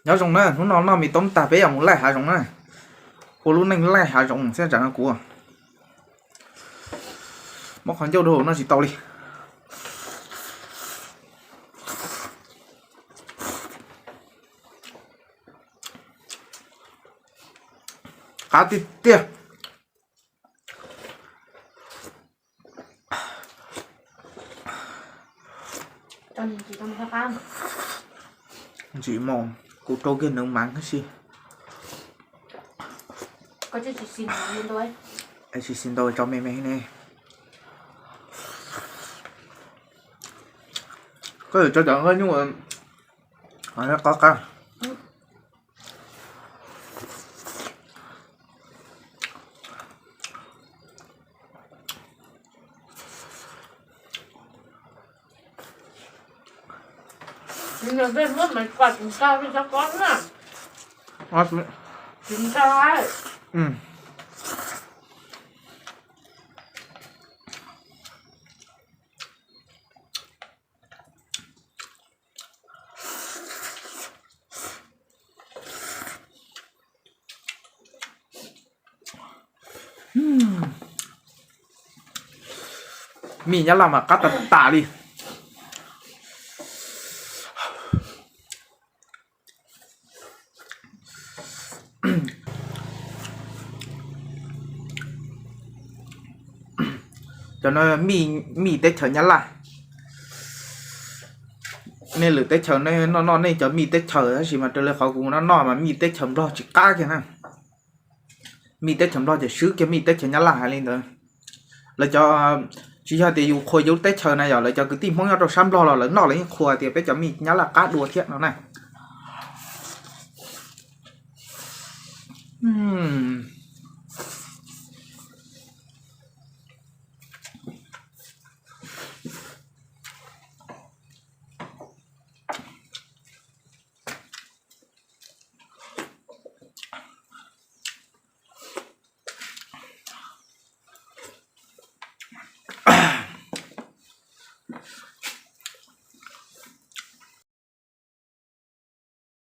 Nyob zoo na, hnub no noj mis toob tag peb yuav mus laij hav zoov na. Ua lub neej laij hav zoov thiab tsam no kuv muab qhov ncauj rau hauv noj tsis tau li. Qab tiag tiag. Ntsim mos, kuv rau kiag nws mas si. Tsis xis ntau, tso me me ne. Koj yuav tso cov nyuj qab qab. Mij nyab laj mas qab tas tas li. Cov no mij teb chaws nyab laj. Nej lwm teb chaws nej noj noj nej cov mij teb chaws, tab sis mas raws li qhov kuv noj noj mas mij teb chaws nplog tsis qab kiag na. Mij teb chaws nplog ces swb kiag mij teb chaws nyab laj hais li ntawd. Lawv cov, tsis yog tias yus qhuas yus teb chaws na, yog lawv cov kwv tij hmoob nyob rau sab nplog los lawv noj lawv yeej qhuas tias peb cov mij nyab laj qab dua thiab no na.